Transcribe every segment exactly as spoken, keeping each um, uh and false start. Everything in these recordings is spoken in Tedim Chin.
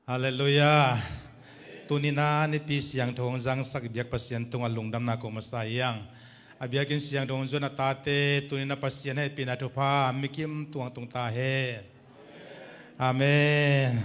Halleluiah. Tuni-in ah nipi siangtho hong zangsak biak Pasian tungah lungdamna ko masa hi hang. A biakinn siangtho hong zuan a tate tuni-in ah Pasian hehpihna thupha mikim tungah tung ta hen. Amen.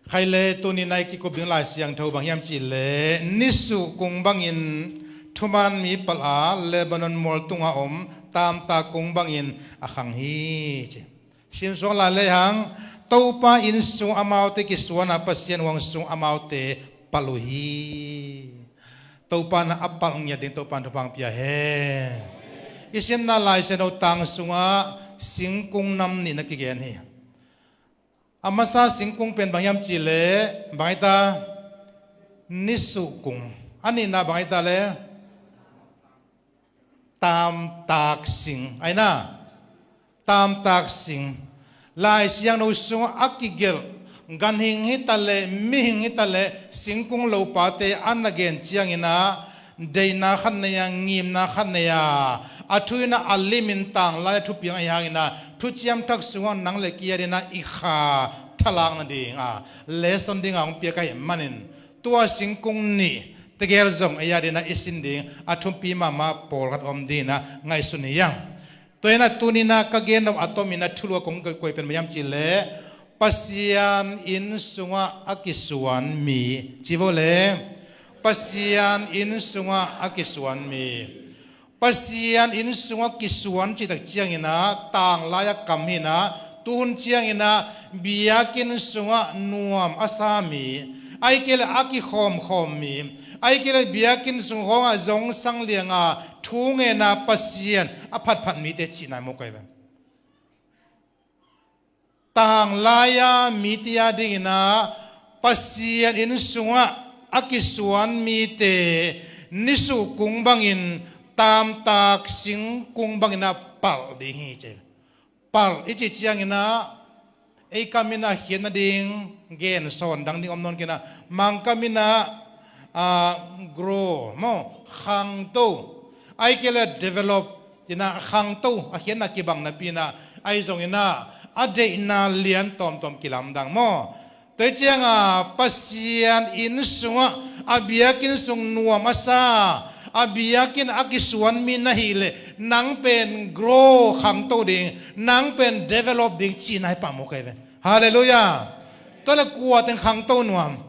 Khaile tuni-in ah i kikup ding Lai Siangtho bang hiam cihleh nisuh kung bangin thuman mi palh a Lebanon mual tungah om taamtak kung bangin a khang hi ci. Simsuak lai lehang Topa inn sung amaute kisuan a Pasian huang sung amaute palh uh hi. Topa in a palh ngiat ding Topa in thupha hong pia hen. I simna Lai Siangtho tang sungah singkung nam nih na kigen hi. A masa singkung pen bang hiam cihleh bang hi ta? Nisuh kung. A nihna bang hi ta le? Taamtak sing. Ai na? Taamtak sing. Lai Siangtho sungah a kigelh ganhing hi ta leh mihing hi ta leh singkung lopate a na gen ciangin ah deihna khat nei a, ngimna khat nei a, a thu in ah a limin tanglai a thupiang ahih hangin ah Thuciam Thak sungah nang le kei adingin ah i kha thalak nading a lesson dingin hong piak ahih manin tua singkung nih tegel zong ei adingin ah i sin ding a thupi mahmah pawlkhat om dingin ah ngaihsun hi hang. Tua hi in ah tuni-in ah ka gen nop a tomin ah thulu a kong koih pen bang hiam cihleh Pasian inn sungah a kisuan mi ci vo le. Pasian inn sungah a kisuan mi. Pasian inn sungah kisuan cih tak ciangin ah tanglai a kam hi in ah tuhun ciangin ah biakinn sungah nuam a sa mi, ahih kei leh a kikhawmkhawm mi, ahih kei leh biakinn sung khawngah zongsang liang a thu ngen a Pasian a phatphat mite cihna hi mawk ahi ve. Tanglai a mite adingin ah Pasian inn sungah a kisuan mite nisuh kung bangin taamtak singkung bangin ah palh ding hi ci. Palh i cih ciangin ah ei kam in ah khiat nading gen sawn dang ding om nawn kei in ah Mangkam in ah ah, grow maw, khangto, ahih kei leh develop ci in ah khangto a khiatna kibang napi in ah ahi zongin ah a deihna lian tawmtawm kilamdang maw. Tua hi ciangin ah Pasian inn sungah a biakinn sung nuam a sa a biakinn a kisuan mi na hih leh nang pen grow khangto ding, nang pen develop ding cihna hi pah mawk ahi ve. Halleluiah. Tua leh kua teng khangto nuam?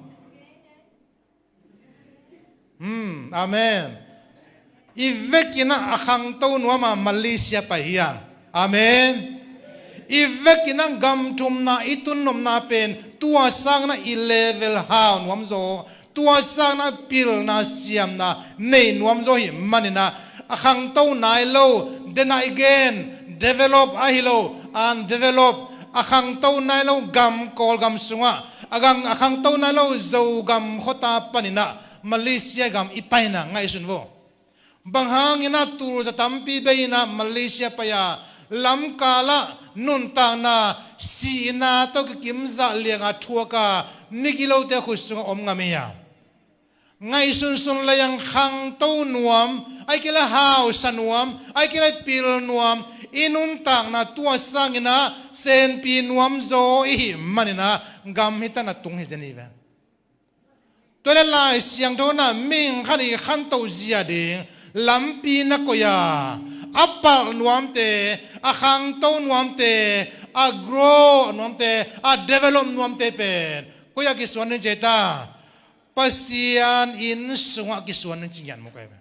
Hmm, amen. I vekin ah a khangto nuam a Malaysia pai hi hang. Amen. I vekin ah gam thumna i tun nopna pen tua sangin ah i level hau nuam zaw, tua sangin ah pilna siamna nei nuam zaw ahih manin ah a khangto nai lo, den a i gen develop ahi lo, undevelop, a khangto nai lo gam Kawlgam sungah a gang a khangto nai lo Zogam khuata panin ah Malaysia gam i pai in ah ngaihsun vo. Bang hangin ah tulza tampi bei in ah Malaysia pai a lamkal ah nuntakna sihna tawh kikim zah liang a thuak a migilote khut sungah om ngam hi a. Ngaihsunsun lei ang khangto nuam, ahih kei leh hausa nuam, ahih kei leh pil nuam, i nuntakna tua sangin ah senpi nuam zaw i hih manin ah gam hi tan a tung hi zen hi ve. Tua leh Lai Siangtho in ah mihing khat i khantoh zia ding lampi na koih a, a palh nuamte, a khangto nuamte, a grow nuamte, a develop nuamte pen koi ah kisuan ding ci ei ta? Pasian inn sungah kisuan ding ci ngiat mawk ahi ve.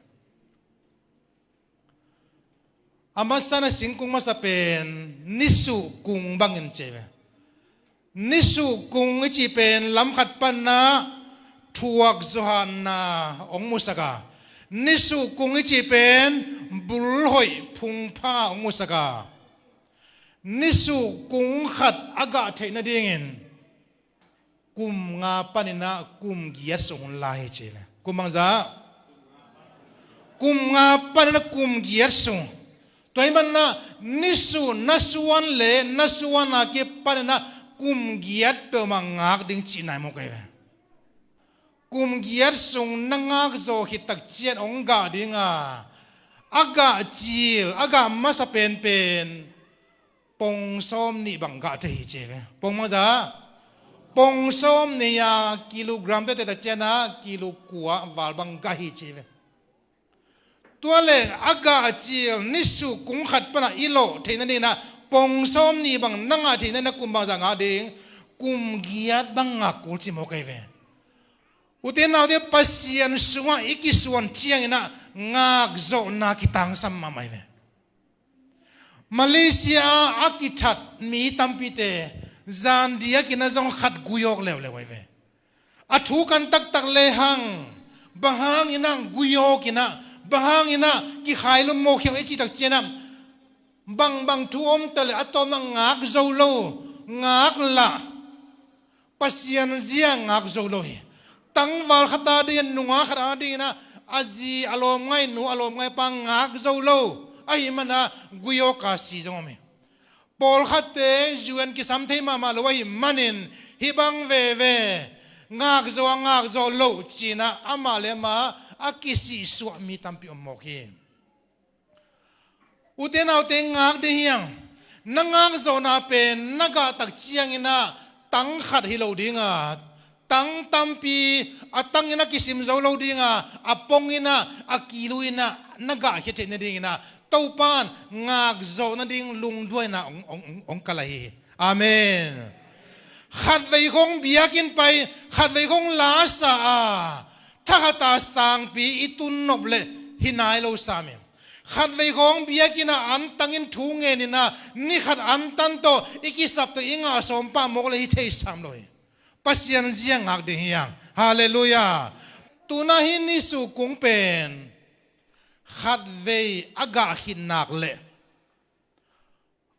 A masa in ah singkung masa pen nisuh kung bangin ci ei ve. Nisuh kung i cih pen lamkhat panin ah thuak zawhahna hong musak a, nisuh kung i cih pen bulhoih phungpha hong musak a, nisuh kung khat a gah theih nadingin kum nga panin ah kum giat sung hun la hi ci ei ve. Kum bangzah? Kum nga panin ah kum giat sung. Tua ahih manin ah nisuh na suan leh na suan a kipanin ah kum giat peuhmah ngak ding cihna hi mawk ahi ve. Kum giat sung na ngak zawh khit tak ciang hong gah ding a, a gah cil, a gah masa penpen pong sawm nih bang gah thei hi ci ei ve. Pong bangzah? Pong sawm nih a kilogram te tak ciangin ah kilo kua val bang gah hi ci ve. Tua le a gah cil nisuh kung khat panah i lawh theihna dingin ah pong sawm nih bang na ngah theihna dingin ah kum bangzah ngak ding? Kum giat bang ngak kul ci mawk ahi ve. Ute naute, Pasian sungah i kisuan ciangin ah ngakzawhna kitangsam mahmah hi ve. Malaysia ah a kithat mi tampite zan diakin ah zong khat gui awk leuleu ahi ve. A thu kan taktak lehang, bang hangin ah gui awk in ah, bang hangin ah kikhai lum mawk hiam i cih tak ciangin ah, bangbang thu om ta leh a tawpna ngak zo lo, ngak lah. Pasian zia ngak zo lo hi. Tangval khat a dingin, nungak khat a dingin ah, a zi a lawmngaih nu, a lawmngaih pa ngak zo lo ahih manin ah gui awk a si zong om hi. Pawlkhatte U N kisam thei mahmah lo ahih manin hih bang veve ngak zo a ngak zo lo ci-in ah amah le amah a kisihsuah mi tampi om mawk hi. Ute naute, ngak ding hi hang. Na ngakzawhna pen na gah tak ciangin ah tang khat hi lo ding a, tang tampi, a tangin a kisim zo lo ding a, a pongin ah, a kiluin ah na gahkhia theih nadingin ah Topa'n ngakzawh nading lungduaina hong, hong, hong, hong kalh ahi hi. Amen. Khatvei khawng biakinn pai, khatvei khawng la sa a, thakhat a sangpi i tun nop leh hi nai lo sam hi. Khatvei khawng biakinn ah antangin thu ngenin ah ni khat antan tawh i kisap tawh i ngah sawm pah mawk leh hi thei sam lo hi. Pasian zia ngak ding hi hang. Halleluiah. Tu-in ah hih nisuh kung pen khatvei a gah khit nak leh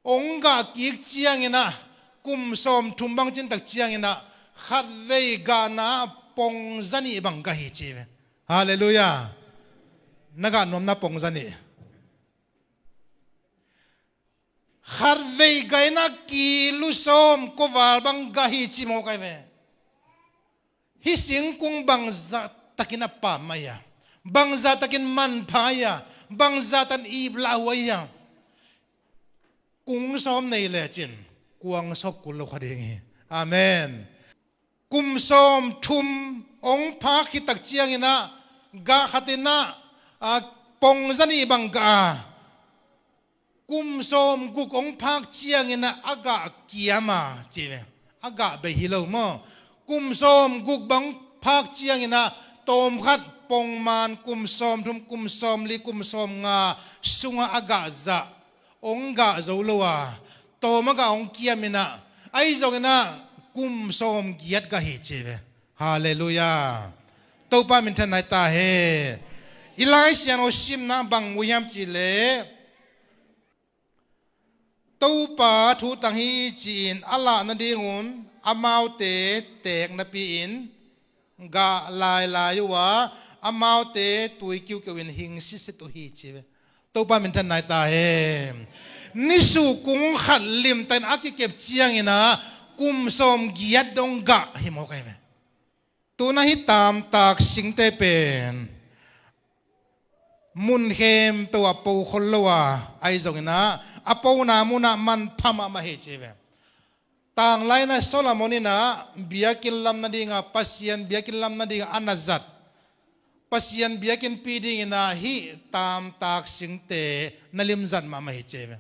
hong gah kik ciangin ah kum sawmthum bang cin tak ciangin ah khatvei gahna pong zanih bang gah hi ci ve. Halleluiah. Na gah nuamna pong zanih. Khatvei gah in ah kilo sawm kua val bang gah hi ci mawk ahi ve. Hih singkung bangzah takin a pam mah hi a, bangzah takin manpha hi a, bangzah takin ip lauhuai hi a, kung sawm nei lecin kuang sawp kul lo kha ding hi. Amen. Kum sawmthum hong phak khit tak ciangin ah gah khat in ah, a, pong zanih bang gah a, kum sawmguk hong phak ciangin ah a gah kiam a ci ve. A gah bei hi lo maw. Kum sawmguk bang phak ciangin ah tawmkhat pongman kum sawmthum, kum sawmli, kum sawmnga sungah a gah zah hong gah zo lo a, tawm a gah hong kiam in ah, ahi zongin ah kum sawmgiat gah hi ci ve. Halleluiah. Topa minthanna hi ta hen. I Lai Siangtho simna bang mu hiam cih leh, Topa thu tang hi ci-in a lah nadingun amaute teek napi-in gah lailai uh a, amaute tui kiukiu in hing sitsit uh hi ci ve. Topa minthanna hi ta hen. Nisuh kung khat limtakin a kikep ciangin ah kum sawmgiat dong gah hi mawk ahi ve. Tu-in ah hih taamtak singte pen mun khempeuh ah po khol lo a, ahi zongin ah a pona munah manpha mahmah hi ci ve. Tanglai-in ah Solomon in ah biakinn lam nadingah, Pasian biakinn lam nadingah a na zat, Pasian biakinnpi dingin ah hih taamtak singte na limzat mahmah hi ci ve.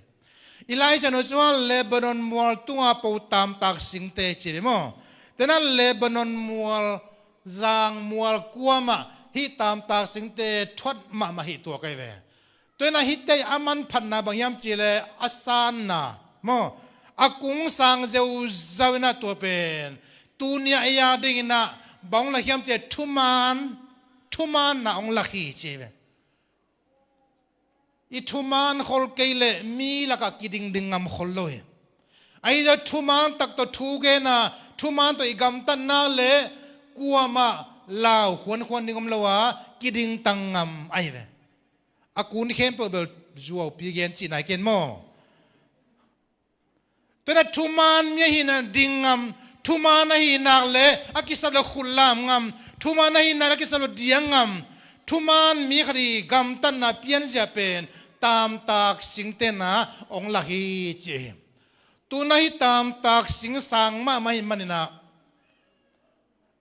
I Lai Siangtho sungah Lebanon mual tunga po taamtak singte ci ve maw. Tu-in ah Lebanon mual, zang mual kuamah hih taamtak singte thuat mahmah hi tuak ahi ve. Tu-in ah hihte a manphatna bang hiam cih leh a sanna maw, a kung sang zeuzau in ah tua pen tuni-a ei-a dingin ah bang hong lak hiam cih leh thumaan, thumaanna hong lak hi ci ve. I thumaan khol kei leh mi lakah kidingding ngam khol lo hi. Ahi zong thumaan tak tawh thu gen a, thumaan tawh i gamtatna leh kuamah lau khuankhuan ding om lo a, kidingtang ngam ahi ve. A kun khempeuh bel zuaupi gen cihna hi ken maw. Tu-in ah thumaan mi ahihna ding ngam, thumaan ahih nak leh a kisap leh khut lam ngam, thumaan ahih nak leh a kisap leh diang ngam, thumaan mi khat i gamtatna pianzia pen taamtak singte in ah hong lak hi ci hi. Tu-in ah hih taamtak sing sang mahmah ahih manin ah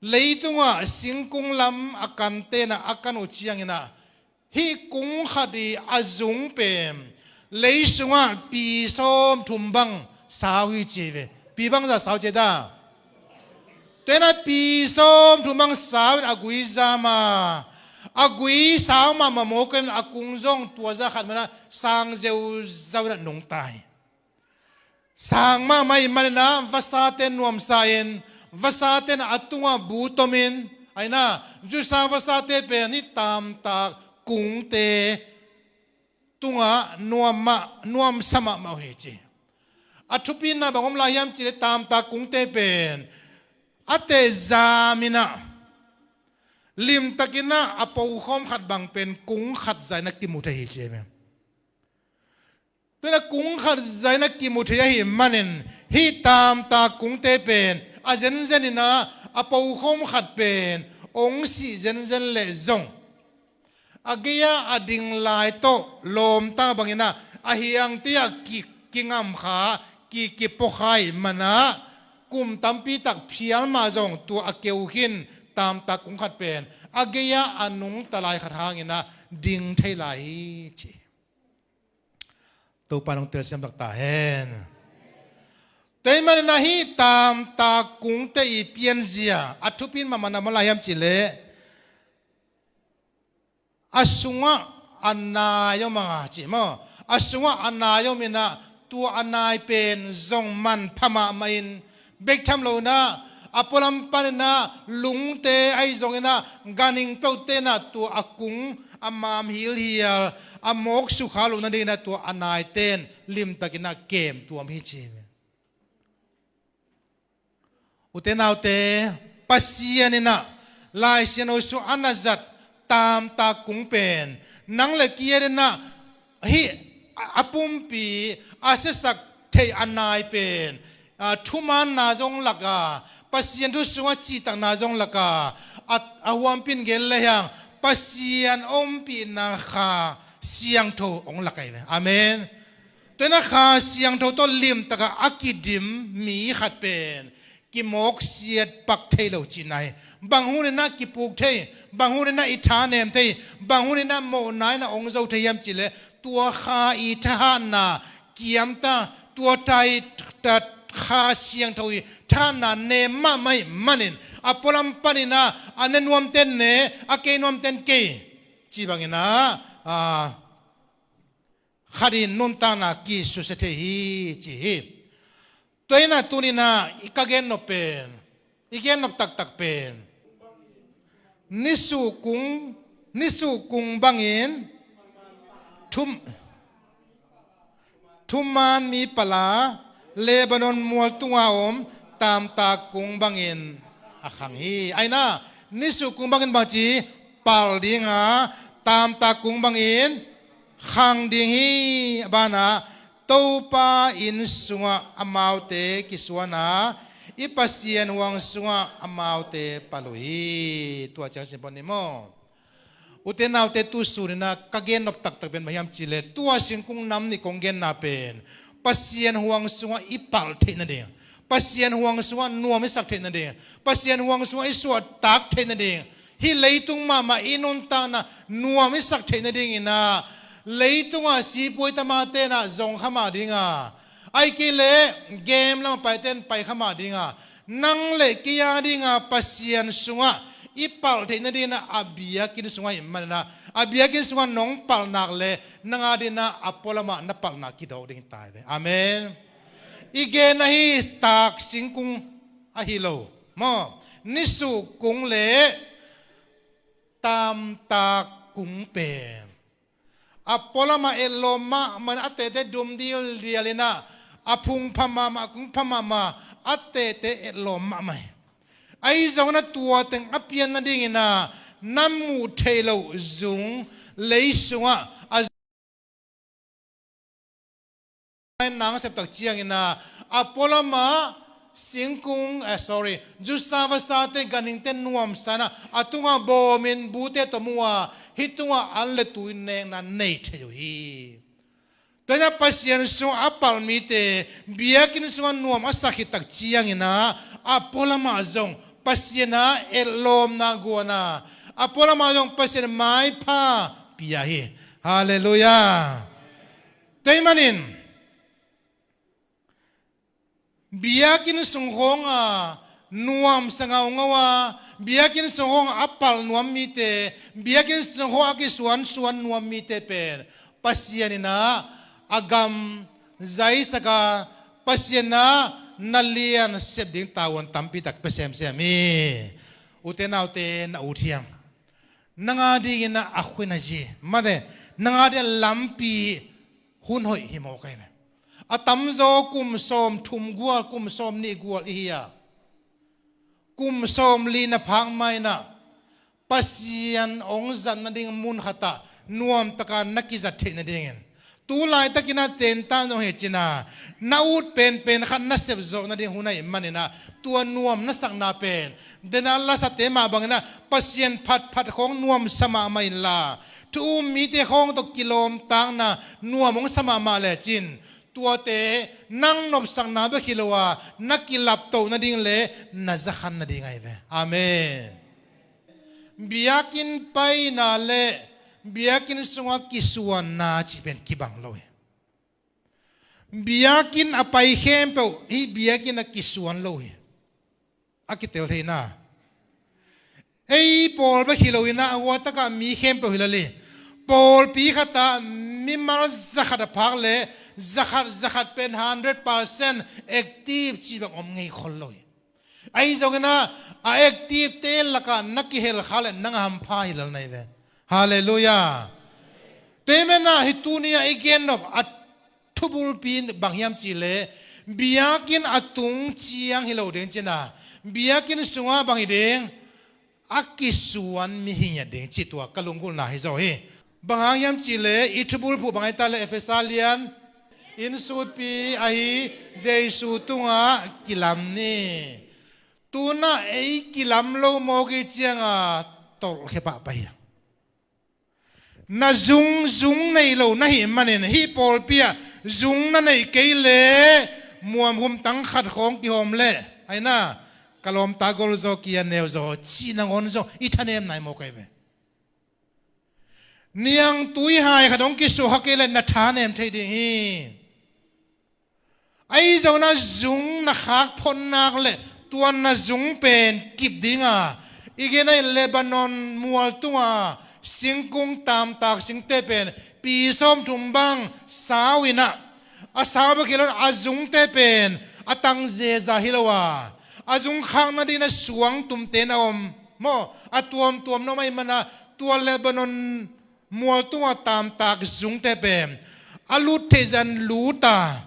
Leitungah singkung lam a kan tenah a kan uh cianginah hih kung khat i a zung pen lei sungah pi sawmthum bang sau hi ci ve. Pi bangza sau ci ta? Tenah pi sawmthum bang sau in a gui zama, a gui sau mahmah mawk in a kung zong tua za khat manah sang zeuzau inah nungta hi. Sang mahmah i maninah vasate nuamsa in, vasate na a tungah bu tomin, aina, Jusa vasate pen hih tamtak kungte tungah nuam mah, nuamsa mahmah uh hi ci. A thupina bang om lai hiam cileh tamtak kungte pen a teh zaminah limtakinah a pokhawm khat bang pen kung khat zaina kimu thei hi ci. Tuina kung khat zaina kimu thei ahi manin hih tamtak kungte pen a zenzeninah a pokhawm khat pen ong sih zenzen leh zong a gei-ah a ding lai tawh lawmta banginah a hiangte-ah ki, kingamkha, ki, kipuakhai manah kum tampitak phial mah zong tua a keu khin tamtak kung khat pen a gei-ah a nungta lai khat hanginah ding thei lai hi ci. Topa nong telsiam takta hen. Tua ahih maninah hih tamtak kungte i pianzia a thupin mahmah na maw lai hiam cileh a sungah a nai om a ci maw? A sungah a nai om inah tua a nai pen zong manpha mahmah in bek tham lo inah a pualam paninah lungte ahi zonginah ganhing peuhte inah tua a kung a mam hilhial a mawk sukha lo nadinginah tua a naite in limtakinah kem tuam hi ci. Ute naute, Pasian inah Lai Siangtho sung a na zat tamtak kung pen nang le kei adinah hih a pumpi a siasak theih a nai pen thumaanna zong laka, Pasian thu sungah cihtakna zong laka a huampin gen le hiang Pasian ompihna Kha Siangtho hong lak ahi ve. Amen. Tuina Kha Siangtho tawh limtaka a kidim mi khat pen kimawksiat pak thei lo cihna hi. Bang huninah kipuk thei, bang huninah i tha nem thei, bang huninah mawhna inah ong zo thei hiam cileh tua Kha i thahatna kiamta, tua tai ta Kha Siangtho i thahatna nem mahmah ih manin a pualam paninah a ne nuamten ne, a kei nuamten kei ci banginah khat in nuntakna kisusia thei hi ci hi. Tua inah tuninah i ka gennop pen, i gennop taktak pen nisuhkung, nisuhkung bangin thum, thumaan mi pala Lebanon mual tunga om tamtak kung bangin a khang hi. Aina nisuhkung bangin bangci pal dinga tamtak kung bangin khang ding hi. A banah Topa inn sungah amaute kisuana i Pasian huang sungah amaute pal uh hi. Tua ciang simpon ni maw? Ute naute, tu suninah ka gennop taktak pen bang hiam cileh tua singkung nam nih kong genna pen Pasian huang sungah i palh theih nading, Pasian huang sungah nuam i sak theih nading, Pasian huang sungah i suahtak theih nading, hih leitung mahmah i nuntakna nuam i sak theih nadinginah leitungah sipuai tamate inah zong kha mah dinga, ahih kei leh game lamah paite in pai kha mah dinga, nang le kei a dinga Pasian sungah i palh theih nadinginah a biakinn sungah i manah a biakinn sungah nong palh nak le nang a dinginah a pualamah na palhna kidawk ding ta hi ve. Amen. I gen ahi tak singkung ahi lo maw? Nisuhkung le tamtak kung pen a pualamah etlawm mahmah, a tete dum dildial inah a phung pha mahmah, a kung pha mahmah, a tete etlawm mahmah hi. Ahi zongin a tua teng a pian nadinginah na muh theih loh zung lei sungah a nang septak cianginah a pualamah singkung, eh, sorry, zusa vasate ganhingte nuamsa inah a tungah bawmin bute tom uh a, hih tungah an le tui nekna nei thei uh hi. Tua inah Pasian sungah a palh mite biakinn sungah nuam a sak khit tak cianginah a pualamah zong Pasian a etlawmna guan a, a pualam ah zong Pasian maipha pia hi. Halleluiah. Tua ahih manin biakinn sung khawng a nuamsa ngaungau a, biakinn sung khawng a palh nuam mite, biakinn sung khawng a kisuansuan nuam mite pen Pasian in a gam zaisak a, Pasian a na lian sep ding tavuan tampi tak pia semsem hi. Ute naute, na ut hiam? Nang a dingin a khuina zi mate, nang a dingin lampi hun hoih hi mawk ahi ve. A tamzaw kum sawm thum gual, kum sawm nih gual i hi a, kum sawm li na phak ma-in a Pasian hong zat nading mun khat ah nuamtak a na kizat theih nadingin, tu laitakin a tentan zong hi cin a, na ut penpen khat na sep zawh nading hun ahih manin a, tua nuam na sakna pen, den a lasate mah bangin a Pasian phatphat khawng nuamsa mahmah inla, thu um mite khawng tawh kilawmtakna nuam hong sa mahmah lecin, tuate nang nopsakna bek hi lo a, na kilaptoh nading le na zakhan nading ahi ve. Amen. Biakinn paina le biakinn sunga kisuanna cih pen kibang lo hi. Biakinn a pai khempeuh hih biakinn a kisuan lo hi. A kitel theihna, ei pawl bek hi lo in a, a huatak ah mi khempeuh hi lo hi. Pawlpi khat ah mimal zakhat a phak le zakhat zakhat pen hundred percent active cih bek om ngei khol lo hi. Ahi zongin a, a active te lakah na kihel kha le nang a hampha hi lel na hi ve. Halleluiah. Tua ahih manin a hih tuni a i gen nop a thubulpi bang hiam cih leh, biakinn a tung ciang hi lo ding cin a, biakinn sungah bang hi ding, a kisuan mihing hi ding cih tua ka lunggulhna hi zaw hi. Bang hang hiam cih leh i thubulphuh bang ahi ta leh, Efesa lian, inn sutpi ahi Jesu tungah kilam ni. Tu-in a ei kilam lo mawk i ciang a tolhkhia pahpah hi. Na zung, zung nei lo na hih manin, hih pawlpi ah zung na neih kei leh muanhum tang khat khawng kihawm leh, ahi na, ka lawmta gol zaw, kia neu zaw, cih nangawn zaw i thanem nai mawk ahi ve. Niangtui hai khat hong kisuah kha kei leh na thanem thei ding hi. Ahi zongin a zung na khak phot nak leh tua na zung pen kip ding a, i gen a, Lebanon mual tunga singkung tamtak singte pen pi sawmthum bang sau in a, a sau bek hi lo a, a zungte pen a tang zeza hi lo a, a zung khak nadingin a suangtumte na om maw, a tuamtuam na om ahih manin a, tua Lebanon mual tunga tamtak zungte pen a lut theih zah in lut a,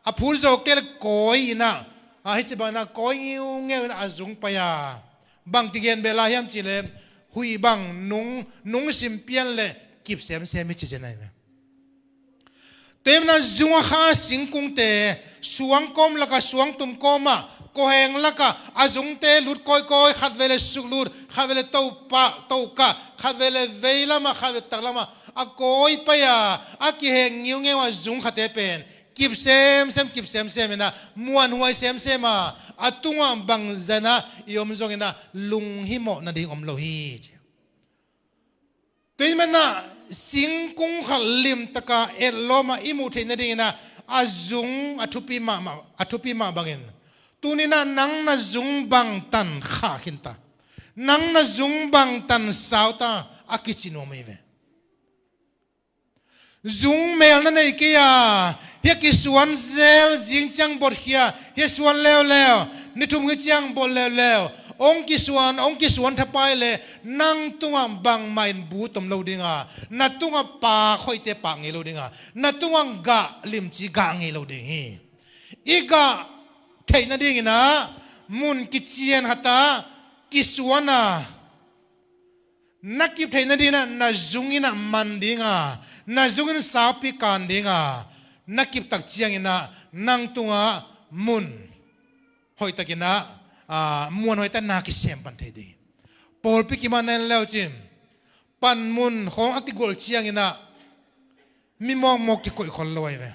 a phut zawh kei leh kawi in a, a, hih ci bangin a kawi ngiungeu in a zung pai a, bang kigen beh lai hiam cih leh, huih bang nung, nungsim pian leh kip semsem hi ci zen ahi ve. Tua ahih manin a zung a kha singkungte, suang kawm lakah, suangtum kawmah, kawheng lakah a zungte lut kawikawi, khatvei leh suklut, khatvei leh topah, tokah, khatvei leh veilamah, khatvei leh taklamah a kawi pai a, a kiheng ngiungeu a zung khate pen kip semsem, kip semsem in a, muanhuai semsem a, a tungah bangzah in a i om zongin a lunghimawh nading om lo hi ci. Tua ahih manin a singkung khat limtak a etlawm a i muh theih nadingin a, a zung a thupi mahmah, a thupi mah bangin, tuni-in a nang na zung bangtan khah khin ta, nang na zung bangtan sau ta, a kici nuam ahi ve. Zung mel na nei kei a, hih a kisuan zel, zing ciang botkhia, hih a suan leuleu, ni thum hi ciang bot leuleu, hong kisuan, hong kisuan thapai leh nang tungah bangmah in bu tom lo ding a, na tungah pak hoihte pak ngei lo ding a, na tungah gah limci gah ngei lo ding hi. I gah theih nadingin a mun kician khat ah kisuan a, na kip theih nadingin a na zung in a man ding a, na zung in saupi kan ding a, na kip tak ciangin a nang tungah mun hoihtakin a, a, muanhuai tak na kisem pan thei ding hi. Pawlpi kim ah na en leu cin, panmun khawng a kigolh ciangin a mi mawkmawk kikoih khol lo ahi ve.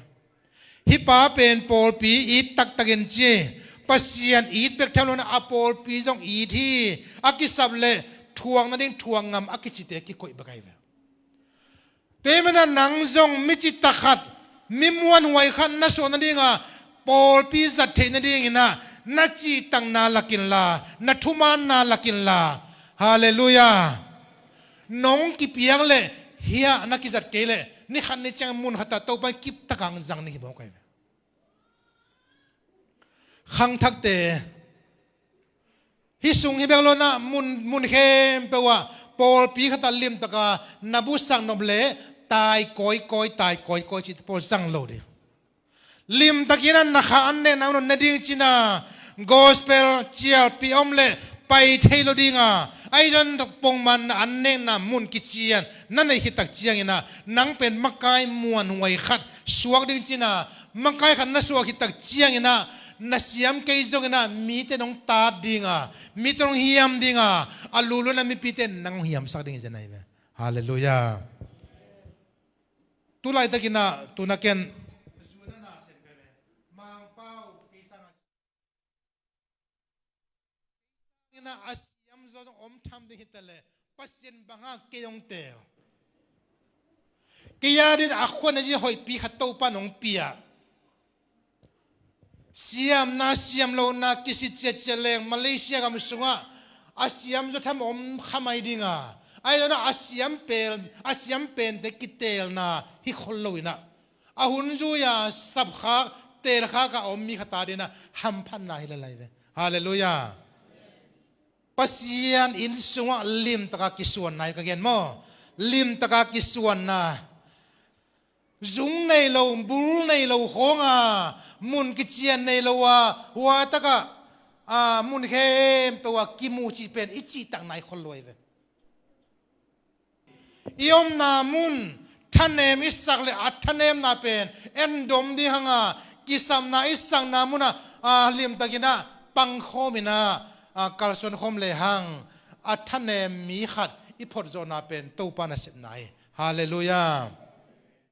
Hih pa pen pawlpi it taktakin ci, Pasian it bek tham lo-in a pawlpi zong it hi. A kisap le thuak nading thuak ngam a kicite kikoih bek ahi ve. Tua ahih manin nang zong mi citak khat, mi muanhuai khat na suah nading a, pawlpi zat theih nadingin ah na cihtakna lak inla, na thumaanna lak inla. Halleluiah. Nong kipiak leh hiah na kizat kei leh ni khat ni ciang mun khat ah Topa in kiptak hong zang ding hi mawk ahi ve. Khangthakte, hih sung hi bek lo-in ah mun, mun khempeuh ah pawlpi khat ah limtak a na busak nop leh tai kawikawi, tai kawikawi cih pawl zang lo ding. Limtakin ah na kha an nekna hun ne ding ci-in ah gospel cialpih om leh pai thei lo ding a, ahi zongin pongman na an nekna mun kician na neih khit tak ciangin ah nang pen makai muanhuai khat suak ding ci-in ah, makai khat na suah khit tak ciangin ah na siam kei zongin ah mite nong tat ding a, mite nong hiam ding a, a lulun ah mipite nang hong hiamsak ding hi zen ahi ve. Halleluiah. Tu laitakin ah tu na ken Mangpau kei sangin ah a siam zaw zong om tham ding hi ta leh Pasian bang hang kei hong teel. Kei a dingin a khuan a zi hoihpi khat Topa in hong pia. Siamna siam lohna kisit ciatciat leng Malaysia gam sungah a siam zaw tham om kha mai ding a, ahi zongin ah a siam pen, a siam pente kiteelna hi khol lo-in ah a hun zui-a sapkhak teelkhak a om mi khat a dingin ah hamphatna hi lel ahi ve. Halleluiah. Pasian inn sungah limtak a kisuanna hi ka gen maw? Limtak a kisuanna. Zung nei lo, bul nei lo khawng a, mun kician nei lo a, hua tak ah, a, mun khempeuh ah kimu cih pen i cihtakna hi khol lo ahi ve. I omna mun thanem i sak leh a thanemna pen en dom ding hang a, kisapna i sakna mun ah, a, limtakin ah pangkhawm in ah, a, kalsuan khawm lehang a thanem mi khat i phot zawhna pen Topa nasepna hi. Halleluiah.